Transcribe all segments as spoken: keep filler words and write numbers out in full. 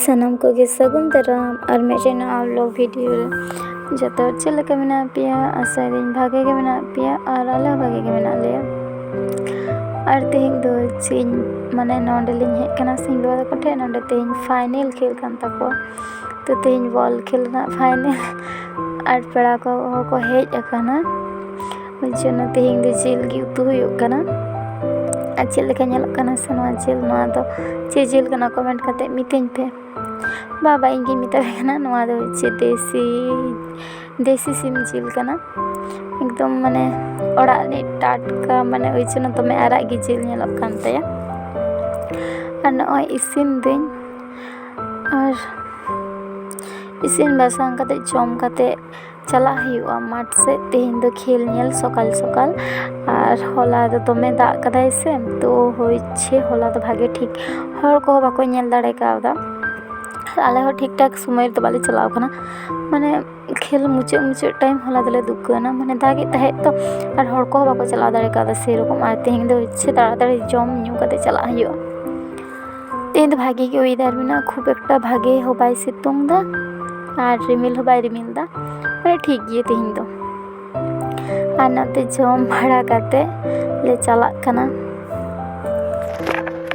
ᱥᱟᱱᱟᱢ ᱠᱚᱜᱮ ᱥᱟᱹᱜᱩᱱ ᱫᱟᱨᱟᱢ ᱟᱨ ᱢᱤᱫᱴᱮᱱ ᱱᱟᱣᱟ vlog video ᱨᱮ᱾ ᱡᱚᱛᱚ ᱦᱚᱲ ᱪᱮᱫ ᱞᱮᱠᱟ ᱢᱮᱱᱟᱜ ᱯᱮᱭᱟ? ᱟᱥᱟᱭᱮᱫᱟᱹᱧ ᱵᱷᱟᱜᱮ ᱜᱮ ᱢᱮᱱᱟᱜ ᱯᱮᱭᱟ ᱟᱨ ᱟᱞᱮ ᱦᱚᱸ ᱵᱷᱟᱜᱮ ᱜᱮ ᱢᱮᱱᱟᱜ ᱞᱮᱭᱟ᱾ ᱟᱨ ᱛᱮᱦᱮᱧ ᱫᱚ ᱪᱮᱫ ᱤᱧ, ᱢᱟᱱᱮ ᱱᱚᱸᱰᱮ ᱞᱤᱧ ᱦᱮᱡ ᱠᱟᱱᱟ ᱥᱮ ᱤᱧ ᱵᱟᱵᱟ ᱛᱟᱠᱚ ᱴᱷᱮᱱ, ᱱᱚᱸᱰᱮ ᱛᱮᱦᱮᱧ final ᱠᱷᱮᱞ ᱠᱟᱱ ᱛᱟᱠᱚᱣᱟ᱾ ᱛᱚ ᱛᱮᱦᱮᱧ ball ᱠᱷᱮᱞ ᱨᱮᱱᱟᱜ final ᱟᱨ ᱯᱮᱲᱟ ᱠᱚᱦᱚᱸ ᱠᱚ ᱦᱮᱡ ᱟᱠᱟᱱᱟ᱾ ᱳᱭ ᱡᱚᱱᱱᱚ ᱛᱮᱦᱮᱧ ᱫᱚ ᱡᱤᱞ ᱜᱮ ᱩᱛᱩ ᱦᱩᱭᱩᱜ ᱠᱟᱱᱟ᱾ ᱟᱨ ᱪᱮᱫ ᱞᱮᱠᱟ ᱧᱮᱞᱚᱜ ᱠᱟᱱᱟ ᱥᱮ ᱱᱚᱣᱟ ᱡᱤᱞ? ᱱᱚᱣᱟ ᱫᱚ ᱪᱮᱫ ᱡᱤᱞ ᱠᱟᱱᱟ? comment ᱠᱟᱛᱮ ᱢᱤᱛᱟᱹᱧ ᱯᱮ᱾ ᱵᱟᱵᱟ, ᱤᱧ ᱜᱤᱧ ᱢᱮᱛᱟ ᱯᱮ ᱠᱟᱱᱟ, ᱱᱚᱣᱟ ᱫᱚ ᱦᱚᱪᱪᱷᱮ ᱫᱮᱥᱤ, ᱫᱮᱥᱤ ᱥᱤᱢ ᱡᱤᱞ ᱠᱟᱱᱟ᱾ ᱮᱠᱫᱚᱢ ᱢᱟᱱᱮ ᱚᱲᱟᱜ ᱨᱤᱱᱤᱡ ᱴᱟᱴᱠᱟ, ᱢᱟᱱᱮ ᱳᱭ ᱡᱚᱱᱱᱚ ᱫᱚᱢᱮ ᱟᱨᱟᱜ ᱜᱮ ᱡᱤᱞ ᱧᱮᱞᱚᱜ ᱠᱟᱱ ᱛᱟᱭᱟ᱾ ᱟᱨ ᱱᱚᱜᱼᱚᱭ ᱤᱥᱤᱱ ᱫᱟᱹᱧ᱾ ᱟᱨ ᱤᱥᱤᱱ ᱵᱟᱥᱟᱝ ᱠᱟᱛᱮ, ᱡᱚᱢ ᱠᱟᱛᱮ ᱪᱟᱞᱟᱜ ᱦᱩᱭᱩᱜᱼᱟ ᱢᱟᱴᱷ ᱥᱮᱫ᱾ ᱛᱮᱦᱮᱧ ᱫᱚ ᱠᱷᱮᱞ ᱧᱮᱞ ᱥᱚᱠᱟᱞ ᱥᱚᱠᱟᱞ᱾ ᱟᱨ ᱦᱚᱞᱟ ᱫᱚ ᱫᱚᱢᱮ ᱫᱟᱜ ᱠᱟᱫᱟᱭ ᱥᱮ, ᱛᱚ ᱦᱚᱪᱪᱷᱮ ᱦᱚᱞᱟ ᱫᱚ ᱵᱷᱟᱜᱮ ᱴᱷᱤᱠ ᱦᱚᱲ ᱠᱚᱦᱚᱸ ᱵᱟᱠᱚ ᱧᱮᱞ ᱫᱟᱲᱮ ᱠᱟᱣᱫᱟ᱾ ᱟᱨ ᱟᱞᱮ ᱦᱚᱸ ᱴᱷᱤᱠ ᱴᱷᱟᱠ ᱥᱚᱢᱚᱭ ᱨᱮᱫᱚ ᱵᱟᱞᱮ ᱪᱟᱞᱟᱣ ᱠᱟᱱᱟ, ᱢᱟᱱᱮ ᱠᱷᱮᱞ ᱢᱩᱪᱟᱹᱫ ᱢᱩᱪᱟᱹᱫ time ᱦᱚᱞᱟ ᱫᱚᱞᱮ ᱫᱩᱠᱟᱹᱣᱮᱱᱟ, ᱢᱟᱱᱮ ᱫᱟᱜᱮᱫ ᱛᱟᱦᱮᱸᱫ ᱛᱚ, ᱟᱨ ᱦᱚᱲ ᱠᱚᱦᱚᱸ ᱵᱟᱠᱚ ᱪᱟᱞᱟᱣ ᱫᱟᱲᱮ ᱠᱟᱣᱫᱟ ᱥᱮᱨᱚᱠᱚᱢ᱾ ᱟᱨ ᱛᱮᱦᱮᱧ ᱫᱚ ᱦᱚᱪᱪᱷᱮ ᱛᱟᱲᱟᱛᱟᱲᱤ ᱡᱚᱢ ᱧᱩ ᱠᱟᱛᱮ ᱪᱟᱞᱟᱜ ᱦᱩᱭᱩᱜᱼᱟ᱾ ᱛᱮᱦᱮᱧ ᱫᱚ ᱵᱷᱟᱜᱮ ᱜᱮ weather ᱢᱮᱱᱟᱜᱼᱟ, ᱠᱷᱩᱵ ᱮᱠᱴᱟ ᱵᱷᱟᱜᱮ ᱦᱚᱸ ᱵᱟᱭ ᱥᱤᱛᱩᱝ ᱫᱟ ᱟᱨ ᱨᱤᱢᱤᱞ ᱦᱚᱸ ᱵᱟᱭ ᱨᱤᱢᱤᱞ ᱫᱟ, ᱢᱟᱱᱮ ᱴᱷᱤᱠ ᱜᱮᱭᱟ ᱛᱮᱦᱮᱧ ᱫᱚ᱾ ᱟᱨ ᱱᱚᱛᱮ ᱡᱚᱢ ᱵᱟᱲᱟ ᱠᱟᱛᱮ ᱞᱮ ᱪᱟᱞᱟᱜ ᱠᱟᱱᱟ᱾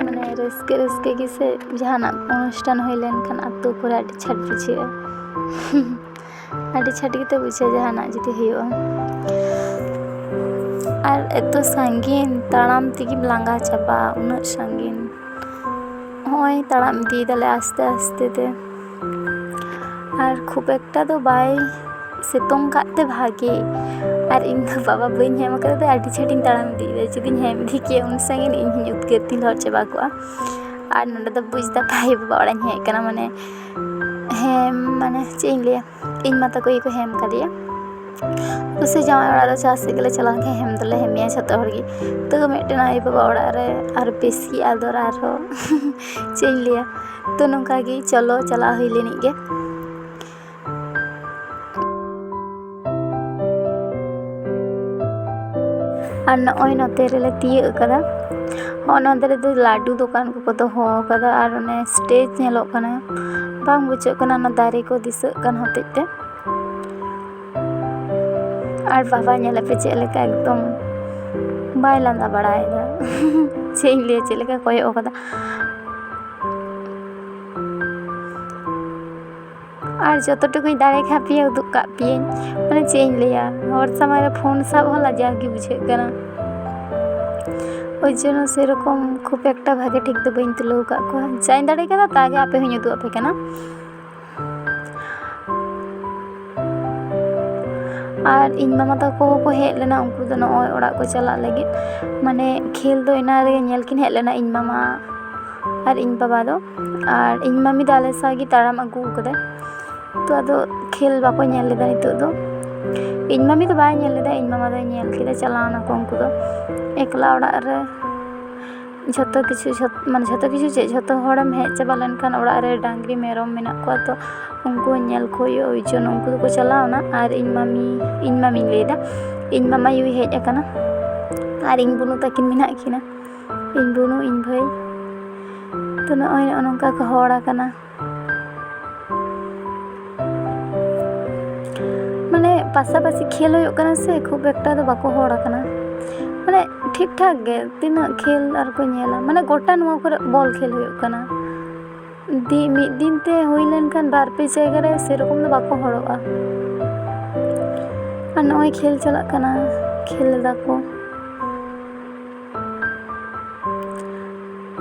ᱢᱟᱱᱮ ᱨᱟᱹᱥᱠᱟᱹ ᱨᱟᱹᱥᱠᱟᱹ ᱜᱮ ᱥᱮ, ᱡᱟᱦᱟᱱᱟᱜ ᱚᱱᱩᱥᱴᱷᱟᱱ ᱦᱩᱭ ᱞᱮᱱᱠᱷᱟᱱ ᱟᱹᱛᱩ ᱠᱚᱨᱮ ᱟᱹᱰᱤ ᱪᱷᱟᱴ ᱵᱩᱡᱷᱟᱹᱜᱼᱟ᱾ ᱟᱹᱰᱤ ᱪᱷᱟᱴ ᱜᱮᱛᱚ ᱵᱩᱡᱷᱟᱹᱜᱼᱟ ᱡᱟᱦᱟᱱᱟᱜ ᱡᱩᱫᱤ ᱦᱩᱭᱩᱜᱼᱟ᱾ ᱟᱨ ᱮᱛᱚ ᱥᱟᱺᱜᱤᱧ ᱛᱟᱲᱟᱢ ᱛᱮᱜᱮᱢ ᱞᱟᱸᱜᱟ ᱪᱟᱵᱟᱜᱼᱟ, ᱩᱱᱟᱹᱜ ᱥᱟᱺᱜᱤᱧ᱾ ᱦᱚᱸᱜᱼᱚᱭ ᱛᱟᱲᱟᱢ ᱤᱫᱤᱭᱮᱫᱟᱞᱮ ᱟᱥᱛᱮ ᱟᱥᱛᱮ ᱛᱮ᱾ ᱟᱨ ᱠᱷᱩᱵ ᱮᱠᱴᱟ ᱫᱚ ᱵᱟᱭ ᱥᱤᱛᱩᱝ ᱠᱟᱫ ᱛᱮ ᱵᱷᱟᱜᱮ᱾ ᱟᱨ ᱤᱧ ᱫᱚ ᱵᱟᱵᱟ ᱵᱟᱹᱧ ᱦᱮᱢ ᱟᱠᱟᱫᱮ ᱛᱮ ᱟᱹᱰᱤ ᱪᱷᱟᱴᱤᱧ ᱛᱟᱲᱟᱢ ᱤᱫᱤᱭᱮᱫᱟ᱾ ᱡᱩᱫᱤᱧ ᱦᱮᱢ ᱤᱫᱤ ᱠᱮᱭᱟ ᱩᱱ ᱥᱟᱺᱜᱤᱧ, ᱤᱧ ᱦᱚᱸᱧ ᱩᱫᱽᱜᱟᱹᱨ ᱛᱤᱧ ᱞᱚᱦᱚᱫ ᱪᱟᱵᱟ ᱠᱚᱜᱼᱟ᱾ ᱟᱨ ᱱᱚᱰᱮ ᱫᱚ ᱵᱩᱡᱽ ᱫᱟ ᱯᱮ, ᱟᱭᱳ ᱵᱟᱵᱟ ᱚᱲᱟᱜ ᱤᱧ ᱦᱮᱡ ᱟᱠᱟᱱᱟ, ᱢᱟᱱᱮ ᱦᱮᱢ, ᱢᱟᱱᱮ ᱪᱮᱫ ᱤᱧ ᱞᱟᱹᱭᱟ, ᱤᱧ ᱢᱟ ᱛᱟᱠᱚ ᱜᱮᱠᱚ ᱦᱮᱢ ᱠᱟᱫᱮᱭᱟ᱾ ᱠᱩᱥᱤ ᱡᱟᱶᱟᱭ ᱚᱲᱟᱜ ᱫᱚ ᱡᱟᱦᱟᱸ ᱥᱮᱫ ᱜᱮᱞᱮ ᱪᱟᱞᱟᱣ ᱞᱮᱱᱠᱷᱟᱱ ᱦᱮᱢ ᱫᱚᱞᱮ ᱦᱮᱢᱮᱭᱟ ᱡᱷᱚᱛᱚ ᱦᱚᱲ ᱜᱮ᱾ ᱛᱟᱹᱣ ᱢᱤᱫᱴᱮᱱ ᱟᱭᱳ ᱵᱟᱵᱟ ᱚᱲᱟᱜ ᱨᱮ ᱟᱨ ᱵᱮᱥ ᱜᱮ ᱟᱫᱚᱨ ᱟᱨᱦᱚᱸ ᱪᱮᱫ ᱤᱧ ᱞᱟᱹᱭᱟ᱾ ᱛᱚ ᱱᱚᱝᱠᱟ ᱜᱮ ᱪᱚᱞᱚ ᱪᱟᱞᱟᱣ ᱦᱩᱭ ᱞᱮᱱᱤᱡ ᱜᱮ᱾ ᱟᱨ ᱱᱚᱜᱼᱚᱭ ᱱᱚᱛᱮ ᱨᱮᱞᱮ ᱛᱤᱭᱟᱹᱜ ᱟᱠᱟᱫᱟ᱾ ᱚᱱᱟ ᱫᱷᱟᱨᱮ ᱫᱚ ᱞᱟᱹᱰᱩ ᱫᱚᱠᱟᱱ ᱠᱚᱠᱚ ᱫᱚᱦᱚ ᱟᱠᱟᱫᱟ ᱟᱨ ᱚᱱᱮ ᱥᱴᱮᱡᱽ ᱧᱮᱞᱚᱜ ᱠᱟᱱᱟ, ᱵᱟᱝ ᱵᱩᱡᱷᱟᱹᱜ ᱠᱟᱱᱟ ᱚᱱᱟ ᱫᱟᱨᱮ ᱠᱚ ᱫᱤᱥᱟᱹᱜ ᱠᱟᱱ ᱦᱚᱛᱮᱡ ᱛᱮ᱾ ᱟᱨ ᱵᱟᱵᱟ ᱧᱮᱞᱮᱯᱮ ᱪᱮᱫ ᱞᱮᱠᱟ ᱮᱠᱫᱚᱢ ᱵᱟᱭ ᱞᱟᱸᱫᱟ ᱵᱟᱲᱟᱭᱮᱫᱟ᱾ ᱪᱮᱫ ᱤᱧ ᱞᱟᱹᱭᱟ, ᱪᱮᱫ ᱞᱮᱠᱟ ᱠᱚᱭᱚᱜ ᱟᱠᱟᱫᱟ᱾ ᱟᱨ ᱡᱚᱛᱚ ᱴᱩᱠᱩᱧ ᱫᱟᱲᱮ ᱠᱷᱟᱱ ᱯᱮᱭᱟ ᱩᱫᱩᱜ ᱠᱟᱜ ᱯᱮᱭᱟᱹᱧ, ᱢᱟᱱᱮ ᱪᱮᱫ ᱤᱧ ᱞᱟᱹᱭᱟ, ᱦᱚᱲ ᱥᱟᱢᱟᱝ ᱨᱮ ᱯᱷᱳᱱ ᱥᱟᱵ ᱦᱚᱸ ᱞᱟᱡᱟᱣ ᱜᱮ ᱵᱩᱡᱷᱟᱹᱜ ᱠᱟᱱᱟ᱾ ᱳᱭ ᱡᱚᱱᱱᱚ ᱥᱮᱨᱚᱠᱚᱢ ᱠᱷᱩᱵ ᱮᱠᱴᱟ ᱵᱷᱟᱜᱮ ᱴᱷᱤᱠ ᱫᱚ ᱵᱟᱹᱧ ᱛᱩᱞᱟᱹᱣ ᱟᱠᱟᱫ ᱠᱚᱣᱟ᱾ ᱡᱟᱧ ᱫᱟᱲᱮ ᱠᱟᱫᱟ ᱛᱟᱜᱮ ᱟᱯᱮ ᱦᱚᱸᱧ ᱩᱫᱩᱜ ᱟᱯᱮ ᱠᱟᱱᱟ᱾ ᱟᱨ ᱤᱧ ᱢᱟᱢᱟ ᱛᱟᱠᱚ ᱦᱚᱸᱠᱚ ᱦᱮᱡ ᱞᱮᱱᱟ, ᱩᱱᱠᱩ ᱫᱚ ᱱᱚᱜᱼᱚᱭ ᱚᱲᱟᱜ ᱠᱚ ᱪᱟᱞᱟᱜ ᱞᱟᱹᱜᱤᱫ᱾ ᱢᱟᱱᱮ ᱠᱷᱮᱞ ᱫᱚ ᱮᱱᱟᱝ ᱨᱮᱜᱮ ᱧᱮᱞ ᱠᱤᱱ ᱦᱮᱡ ᱞᱮᱱᱟ, ᱤᱧ ᱢᱟᱢᱟ ᱟᱨ ᱤᱧ ᱵᱟᱵᱟ ᱫᱚ᱾ ᱟᱨ ᱤᱧ ᱢᱟᱢᱤ ᱫᱚ ᱟᱞᱮ ᱥᱟᱶ ᱜᱮ ᱛᱟᱲᱟᱢ ᱟᱹᱜᱩ ᱟᱠᱟᱫᱟᱭ᱾ ᱛᱚ ᱟᱫᱚ ᱠᱷᱮᱞ ᱵᱟᱠᱚ ᱧᱮᱞ ᱞᱮᱫᱟ ᱱᱤᱛᱚᱜ ᱫᱚ᱾ ᱤᱧ ᱢᱟᱢᱤ ᱫᱚ ᱵᱟᱭ ᱧᱮᱞ ᱞᱮᱫᱟ, ᱤᱧ ᱢᱟᱢᱟ ᱫᱚᱭ ᱧᱮᱞ ᱠᱮᱫᱟ᱾ ᱪᱟᱞᱟᱣ ᱱᱟᱠᱚ ᱩᱱᱠᱩ ᱫᱚ ᱮᱠᱞᱟ ᱚᱲᱟᱜ ᱨᱮ᱾ ᱡᱷᱚᱛᱚ ᱠᱤᱪᱷᱩ ᱡᱷᱚᱛ-, ᱢᱟᱱᱮ ᱡᱷᱚᱛᱚ ᱠᱤᱪᱷᱩ ᱪᱮᱫ, ᱡᱷᱚᱛᱚ ᱦᱚᱲᱮᱢ ᱦᱮᱡ ᱪᱟᱵᱟ ᱞᱮᱱᱠᱷᱟᱱ ᱚᱲᱟᱜ ᱨᱮ ᱰᱟᱝᱨᱤ ᱢᱮᱨᱚᱢ ᱢᱮᱱᱟᱜ ᱠᱚᱣᱟ, ᱛᱚ ᱩᱱᱠᱩ ᱧᱮᱞ ᱠᱚ ᱦᱩᱭᱩᱜᱼᱟ, ᱳᱭ ᱡᱚᱱᱱᱚ ᱩᱱᱠᱩ ᱫᱚᱠᱚ ᱪᱟᱞᱟᱣᱱᱟ᱾ ᱟᱨ ᱤᱧ ᱢᱟᱢᱤ, ᱤᱧ ᱢᱟᱢᱤᱧ ᱞᱟᱹᱭᱫᱟ, ᱤᱧ ᱢᱟᱢᱟ ᱭᱩᱭ ᱦᱮᱡ ᱟᱠᱟᱱᱟ ᱟᱨ ᱤᱧ ᱵᱩᱱᱩ ᱛᱟᱹᱠᱤᱱ ᱢᱮᱱᱟᱜ ᱠᱤᱱᱟ, ᱤᱧ ᱵᱩᱱᱩ, ᱤᱧ ᱵᱷᱟᱹᱭ᱾ ᱛᱚ ᱱᱚᱜᱼᱚᱭ ᱱᱚᱜᱼᱚ ᱱᱚᱝᱠᱟ ᱠᱚ ᱦᱚᱲ ᱟᱠᱟᱱᱟ᱾ ᱢᱟᱱᱮ ᱯᱟᱥᱟᱯᱟᱥᱤ ᱠᱷᱮᱞ ᱦᱩᱭᱩᱜ ᱠᱟᱱᱟ ᱥᱮ, ᱠᱷᱩᱵ ᱮᱠᱴᱟ ᱫᱚ ᱵᱟᱠᱚ ᱦᱚᱲ ᱟᱠᱟᱱᱟ᱾ ᱢᱟᱱᱮ ᱴᱷᱤᱠ ᱴᱷᱟᱠ ᱜᱮ, ᱛᱤᱱᱟᱹᱜ ᱠᱷᱮᱞ ᱟᱨ ᱠᱚ ᱧᱮᱞᱟ, ᱢᱟᱱᱮ ᱜᱚᱴᱟ ᱱᱚᱣᱟ ᱠᱚᱨᱮ ᱵᱚᱞ ᱠᱷᱮᱞ ᱦᱩᱭᱩᱜ ᱠᱟᱱᱟ᱾ ᱫᱤ-, ᱢᱤᱫ ᱫᱤᱱ ᱛᱮ ᱦᱩᱭ ᱞᱮᱱᱠᱷᱟᱱ ᱵᱟᱨ ᱯᱮ ᱡᱟᱭᱜᱟ ᱨᱮ ᱥᱮᱨᱚᱠᱚᱢ ᱫᱚ ᱵᱟᱠᱚ ᱦᱚᱲᱚᱜᱼᱟ᱾ ᱟᱨ ᱱᱚᱜᱼᱚᱭ ᱠᱷᱮᱞ ᱪᱟᱞᱟᱜ ᱠᱟᱱᱟ, ᱠᱷᱮᱞ ᱮᱫᱟ ᱠᱚ᱾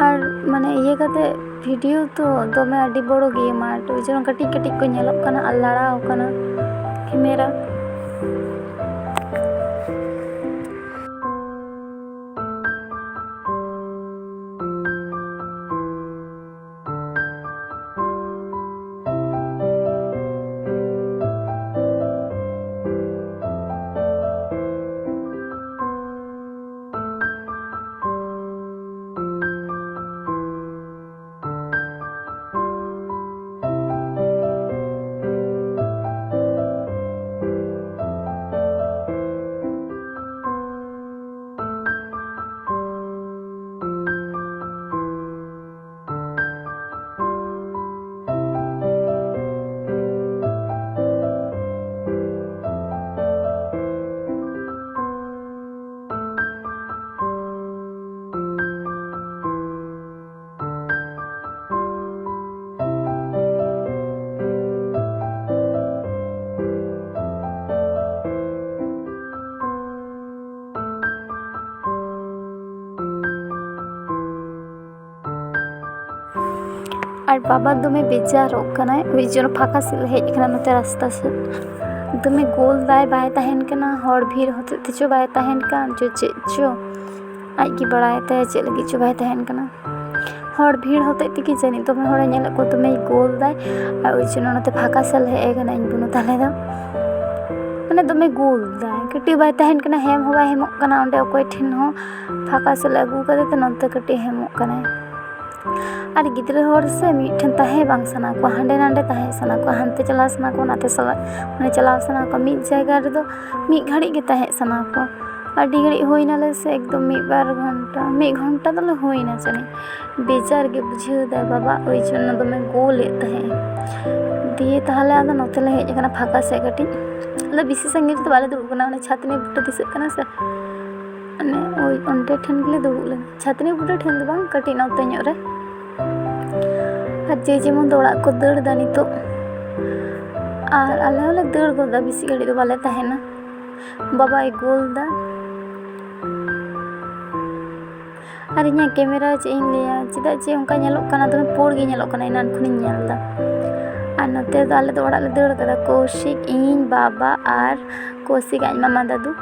ᱟᱨ ᱢᱟᱱᱮ ᱤᱭᱟᱹ ᱠᱟᱛᱮ ᱵᱷᱤᱰᱤᱭᱳ ᱛᱚ ᱫᱚᱢᱮ ᱟᱹᱰᱤ ᱵᱚᱲᱚ ᱜᱮᱭᱟ ᱢᱟᱴᱷ, ᱳᱭ ᱡᱚᱱᱱᱚ ᱠᱟᱹᱴᱤᱡ ᱠᱟᱹᱴᱤᱡ ᱠᱚ ᱧᱮᱞᱚᱜ ᱠᱟᱱᱟ ᱟᱨ ᱞᱟᱲᱟᱣ ᱠᱟᱱᱟ ᱠᱮᱢᱮᱨᱟ᱾ ᱟᱨ ᱵᱟᱵᱟ ᱫᱚᱢᱮ ᱵᱮᱡᱟᱨᱚᱜ ᱠᱟᱱᱟᱭ, ᱳᱭ ᱡᱚᱱᱱᱚ ᱯᱷᱟᱸᱠᱟ ᱥᱮᱫ ᱞᱮ ᱦᱮᱡ ᱟᱠᱟᱱᱟ, ᱱᱚᱛᱮ ᱨᱟᱥᱛᱟ ᱥᱮᱫ᱾ ᱫᱚᱢᱮ ᱜᱳᱞ ᱫᱟᱭ, ᱵᱟᱭ ᱛᱟᱦᱮᱱ ᱠᱟᱱᱟ, ᱦᱚᱲ ᱵᱷᱤᱲ ᱦᱚᱛᱮᱡ ᱛᱮᱪᱚ ᱵᱟᱭ ᱛᱟᱦᱮᱱ ᱠᱟᱱ ᱪᱚ ᱪᱮᱫ ᱪᱚ, ᱟᱡ ᱜᱮ ᱵᱟᱲᱟᱭ ᱛᱟᱭᱟ ᱪᱮᱫ ᱞᱟᱹᱜᱤᱫ ᱪᱚ ᱵᱟᱭ ᱛᱟᱦᱮᱱ ᱠᱟᱱᱟ᱾ ᱦᱚᱲ ᱵᱷᱤᱲ ᱦᱚᱛᱮᱡ ᱛᱮᱜᱮ ᱡᱟᱹᱱᱤᱡ ᱫᱚᱢᱮ ᱦᱚᱲᱮ ᱧᱮᱞᱮᱫ ᱠᱚᱣᱟ, ᱫᱚᱢᱮᱭ ᱜᱳᱞ ᱫᱟᱭ᱾ ᱟᱨ ᱳᱭ ᱡᱚᱱᱱᱚ ᱱᱚᱛᱮ ᱯᱷᱟᱸᱠᱟ ᱥᱮᱫ ᱞᱮ ᱦᱮᱡ ᱟᱠᱟᱱᱟ ᱤᱧ ᱵᱩᱱᱩ ᱛᱟᱞᱮ ᱫᱚ᱾ ᱢᱟᱱᱮ ᱫᱚᱢᱮ ᱜᱳᱞ ᱫᱟᱭ, ᱠᱟᱹᱴᱤᱡ ᱵᱟᱭ ᱛᱟᱦᱮᱱ ᱠᱟᱱᱟ, ᱦᱮᱢ ᱦᱚᱸ ᱵᱟᱭ ᱦᱮᱢᱚᱜ ᱠᱟᱱᱟ ᱚᱸᱰᱮ ᱚᱠᱚᱭ ᱴᱷᱮᱱ ᱦᱚᱸ᱾ ᱯᱷᱟᱸᱠᱟ ᱥᱮᱫ ᱞᱮ ᱟᱹᱜᱩ ᱠᱟᱫᱮ ᱛᱮ ᱱᱚᱛᱮ ᱠᱟᱹᱴᱤᱡ ᱦᱮᱢᱚᱜ ᱠᱟᱱᱟᱭ᱾ ᱟᱨ ᱜᱤᱫᱽᱨᱟᱹ ᱦᱚᱲ ᱥᱮ ᱢᱤᱫ ᱴᱷᱮᱱ ᱛᱟᱦᱮᱸ ᱵᱟᱝ ᱥᱟᱱᱟ ᱠᱚᱣᱟ, ᱦᱟᱸᱰᱮ ᱱᱟᱰᱮ ᱛᱟᱦᱮᱸ ᱥᱟᱱᱟ ᱠᱚᱣᱟ, ᱦᱟᱱᱛᱮ ᱪᱟᱞᱟᱣ ᱥᱟᱱᱟ ᱠᱚᱣᱟ, ᱱᱟᱛᱮ ᱥᱟᱞᱟᱜ ᱢᱟᱱᱮ ᱪᱟᱞᱟᱣ ᱥᱟᱱᱟ ᱠᱚᱣᱟ, ᱢᱤᱫ ᱡᱟᱭᱜᱟ ᱨᱮᱫᱚ ᱢᱤᱫ ᱜᱷᱟᱹᱲᱤᱡ ᱜᱮ ᱛᱟᱦᱮᱸ ᱥᱟᱱᱟ ᱠᱚᱣᱟ᱾ ᱟᱹᱰᱤ ᱜᱷᱟᱹᱲᱤᱡ ᱦᱩᱭᱱᱟᱞᱮ ᱥᱮ ᱮᱠᱫᱚᱢ ᱢᱤᱫ ᱵᱟᱨ ᱜᱷᱚᱱᱴᱟ, ᱢᱤᱫ ᱜᱷᱚᱱᱴᱟ ᱫᱚᱞᱮ ᱦᱩᱭᱱᱟ ᱡᱟᱹᱱᱤᱡ᱾ ᱵᱮᱡᱟᱨ ᱜᱮ ᱵᱩᱡᱷᱟᱹᱣ ᱫᱟᱭ ᱵᱟᱵᱟ, ᱳᱭ ᱡᱚᱱᱱᱚ ᱫᱚᱢᱮ ᱜᱳᱞᱮᱫ ᱛᱟᱦᱮᱸᱫ᱾ ᱫᱤᱭᱮ ᱛᱟᱦᱞᱮ ᱟᱫᱚ ᱱᱚᱛᱮ ᱞᱮ ᱦᱮᱡ ᱟᱠᱟᱱᱟ ᱯᱷᱟᱸᱠᱟ ᱥᱮᱫ ᱠᱟᱹᱴᱤᱡ᱾ ᱟᱞᱮ ᱵᱮᱥᱤ ᱥᱟᱺᱜᱤᱧ ᱨᱮᱫᱚ ᱵᱟᱞᱮ ᱫᱩᱲᱩᱵ ᱠᱟᱱᱟ, ᱚᱱᱮ ᱪᱷᱟᱛᱱᱤ ᱵᱩᱴᱟᱹ ᱫᱤᱥᱟᱹᱜ ᱠᱟᱱᱟ ᱥᱮ, ᱢᱟᱱᱮ ᱳᱭ ᱚᱸᱰᱮ ᱴᱷᱮᱱ ᱜᱮᱞᱮ ᱫᱩᱲᱩᱵ ᱞᱮᱱᱟ᱾ ᱪᱷᱟᱛᱱᱤ ᱵᱩᱴᱟᱹ ᱴᱷᱮᱱ ᱫᱚ ᱵᱟᱝ, ᱠᱟᱹᱴᱤᱡ ᱱᱚᱛᱮ ᱧᱚᱜ ᱨᱮ᱾ ᱟᱨ ᱡᱮ ᱡᱮᱢᱚᱱ ᱫᱚ ᱚᱲᱟᱜ ᱠᱚ ᱫᱟᱹᱲ ᱮᱫᱟ ᱱᱤᱛᱚᱜ᱾ ᱟᱨ ᱟᱞᱮ ᱦᱚᱸᱞᱮ ᱫᱟᱹᱲ ᱜᱚᱫᱟ, ᱵᱮᱥᱤ ᱜᱷᱟᱹᱲᱤᱡ ᱫᱚ ᱵᱟᱞᱮ ᱛᱟᱦᱮᱱᱟ᱾ ᱵᱟᱵᱟᱭ ᱜᱳᱞ ᱫᱟ᱾ ᱟᱨ ᱤᱧᱟᱹᱜ ᱠᱮᱢᱮᱨᱟ ᱪᱮᱫ ᱤᱧ ᱞᱟᱹᱭᱟ, ᱪᱮᱫᱟᱜ ᱡᱮ ᱚᱱᱠᱟ ᱧᱮᱞᱚᱜ ᱠᱟᱱᱟ, ᱫᱚᱢᱮ ᱯᱩᱲ ᱜᱮ ᱧᱮᱞᱚᱜ ᱠᱟᱱᱟ, ᱮᱱᱟᱱ ᱠᱷᱚᱱᱤᱧ ᱧᱮᱞ ᱮᱫᱟ᱾ ᱟᱨ ᱱᱚᱛᱮ ᱫᱚ ᱟᱞᱮ ᱫᱚ ᱚᱲᱟᱜ ᱞᱮ ᱫᱟᱹᱲ ᱠᱟᱫᱟ, ᱠᱚᱣᱥᱤᱠ, ᱤᱧ, ᱵᱟᱵᱟ ᱟᱨ ᱠᱚᱣᱥᱤᱠ ᱟᱡ ᱢᱟᱢᱟ ᱫᱟᱫᱩ,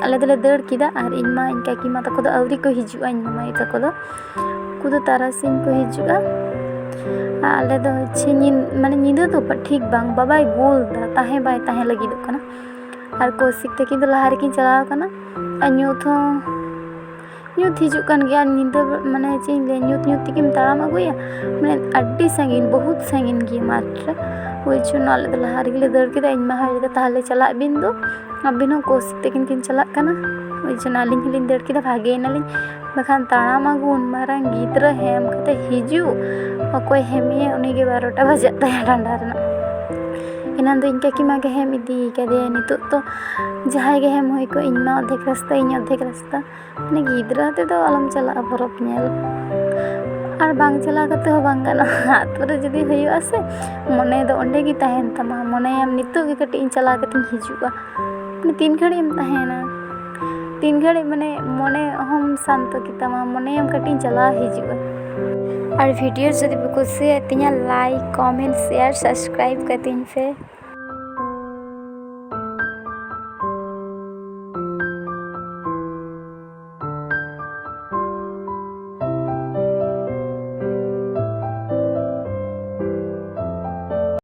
ᱟᱞᱮ ᱫᱚᱞᱮ ᱫᱟᱹᱲ ᱠᱮᱫᱟ᱾ ᱟᱨ ᱤᱧ ᱢᱟ, ᱤᱧ ᱠᱟᱹᱠᱤ ᱢᱟ ᱛᱟᱠᱚ ᱫᱚ ᱟᱹᱣᱨᱤ ᱠᱚ ᱦᱤᱡᱩᱜᱼᱟ, ᱤᱧ ᱢᱟᱢᱟᱭᱩ ᱛᱟᱠᱚ ᱫᱚ, ᱩᱱᱠᱩ ᱫᱚ ᱛᱟᱨᱟᱥᱤᱧ ᱠᱚ ᱦᱤᱡᱩᱜᱼᱟ᱾ ᱟᱨ ᱟᱞᱮ ᱫᱚ ᱦᱚᱪᱪᱷᱮ ᱧᱤ-, ᱢᱟᱱᱮ ᱧᱤᱫᱟᱹ ᱫᱚ ᱵᱟ-, ᱴᱷᱤᱠ ᱵᱟᱝ, ᱵᱟᱵᱟᱭ ᱜᱳᱞ ᱫᱟ, ᱛᱟᱦᱮᱸ ᱵᱟᱭ ᱛᱟᱦᱮᱸ ᱞᱟᱹᱜᱤᱫᱚᱜ ᱠᱟᱱᱟ᱾ ᱟᱨ ᱠᱚᱣᱥᱤᱠ ᱛᱟᱹᱠᱤᱱ ᱫᱚ ᱞᱟᱦᱟ ᱨᱮᱠᱤᱱ ᱪᱟᱞᱟᱣ ᱟᱠᱟᱱᱟ᱾ ᱟᱨ ᱧᱩᱛ ᱦᱚᱸ ᱧᱩᱛ ᱦᱤᱡᱩᱜ ᱠᱟᱱ ᱜᱮᱭᱟ, ᱧᱤᱫᱟᱹ ᱵᱮ-, ᱢᱟᱱᱮ ᱪᱮᱫ ᱤᱧ ᱞᱟᱹᱭᱟ, ᱧᱩᱛ ᱧᱩᱛ ᱛᱮᱜᱮᱢ ᱛᱟᱲᱟᱢ ᱟᱹᱜᱩᱭᱟ, ᱢᱟᱱᱮ ᱟᱹᱰᱤ ᱥᱟᱺᱜᱤᱧ, ᱵᱚᱦᱩᱛ ᱥᱟᱺᱜᱤᱧ ᱜᱮᱭᱟ ᱢᱟᱴᱷ ᱨᱮ᱾ ᱳᱭ ᱡᱚᱱᱱᱚ ᱟᱞᱮ ᱫᱚ ᱞᱟᱦᱟ ᱨᱮᱜᱮ ᱞᱮ ᱫᱟᱹᱲ ᱠᱮᱫᱟ᱾ ᱤᱧ ᱢᱟ ᱦᱚᱭ ᱞᱮᱫᱟ, "ᱛᱟᱦᱞᱮ ᱪᱟᱞᱟᱜ ᱵᱤᱱ ᱫᱚ, ᱟᱹᱵᱤᱱ ᱦᱚᱸ ᱠᱚᱣᱥᱤᱠ ᱛᱟᱹᱠᱤᱱ ᱠᱤᱱ ᱪᱟᱞᱟᱜ ᱠᱟᱱᱟ᱾" ᱳᱭ ᱡᱚᱱᱱᱚ ᱟᱹᱞᱤᱧ ᱦᱚᱸᱞᱤᱧ ᱫᱟᱹᱲ ᱠᱮᱫᱟ, ᱵᱷᱟᱜᱮᱭᱮᱱᱟᱞᱤᱧ᱾ ᱵᱟᱠᱷᱟᱱ ᱛᱟᱲᱟᱢ ᱟᱹᱜᱩ ᱩᱱ ᱢᱟᱨᱟᱝ ᱜᱤᱫᱽᱨᱟᱹ ᱦᱮᱢ ᱠᱟᱛᱮ ᱦᱤᱡᱩᱜ, ᱚᱠᱚᱭ ᱦᱮᱢᱮᱭᱟ ᱩᱱᱤ ᱜᱮ ᱵᱟᱨᱚᱴᱟ ᱵᱟᱡᱟᱜ ᱛᱟᱭᱟ ᱰᱟᱸᱰᱟ ᱨᱮᱱᱟᱜ᱾ ᱮᱱᱟᱱ ᱫᱚ ᱤᱧ ᱠᱟᱹᱠᱤ ᱢᱟ ᱜᱮ ᱦᱮᱢ ᱤᱫᱤ ᱠᱟᱫᱮᱭᱟ, ᱱᱤᱛᱚᱜ ᱛᱚ ᱡᱟᱦᱟᱸᱭ ᱜᱮ ᱦᱮᱢ ᱦᱩᱭ ᱠᱚᱜ, ᱤᱧ ᱢᱟ ᱚᱨᱫᱷᱮᱠ ᱨᱟᱥᱛᱟ, ᱤᱧ ᱚᱨᱫᱷᱮᱠ ᱨᱟᱥᱛᱟ᱾ ᱢᱟᱱᱮ ᱜᱤᱫᱽᱨᱟᱹ ᱟᱛᱮ ᱫᱚ ᱟᱞᱚᱢ ᱪᱟᱞᱟᱜᱼᱟ ᱯᱚᱨᱚᱵᱽ ᱧᱮᱞ, ᱟᱨ ᱵᱟᱝ ᱪᱟᱞᱟᱣ ᱠᱟᱛᱮ ᱦᱚᱸ ᱵᱟᱝ ᱜᱟᱱᱚᱜᱼᱟ᱾ ᱟᱛᱳ ᱨᱮ ᱡᱩᱫᱤ ᱦᱩᱭᱩᱜᱼᱟ ᱥᱮ, ᱢᱚᱱᱮ ᱫᱚ ᱚᱸᱰᱮ ᱜᱮ ᱛᱟᱦᱮᱱ ᱛᱟᱢᱟ, ᱢᱚᱱᱮᱭᱟᱢ ᱱᱤᱛᱚᱜ ᱜᱮ ᱠᱟᱹᱴᱤᱡ ᱤᱧ ᱪᱟᱞᱟᱣ ᱠᱟᱛᱮᱧ ᱦᱤᱡᱩᱜᱼᱟ᱾ ᱢᱟᱱᱮ ᱛᱤᱱ ᱜᱷᱟᱹᱲᱤᱡ ᱮᱢ ᱛᱟᱦᱮᱱᱟ, ᱛᱤᱱ ᱜᱷᱟᱹᱲᱤᱡ ᱢᱟᱱᱮ ᱢᱚᱱᱮ ᱦᱚᱸᱢ ᱥᱟᱱᱛᱚ ᱜᱮᱛᱟᱢᱟ, ᱢᱚᱱᱮᱭᱟᱢ ᱠᱟᱹᱴᱤᱡ ᱤᱧ ᱪᱟᱞᱟᱣ ᱦᱤᱡᱩᱜᱼᱟ᱾ ᱟᱨ video ᱡᱩᱫᱤ ᱯᱮ ᱠᱩᱥᱤᱭᱟᱜ ᱛᱤᱧᱟ, like, comment, share, subscribe ᱠᱟᱹᱛᱤᱧ ᱯᱮ᱾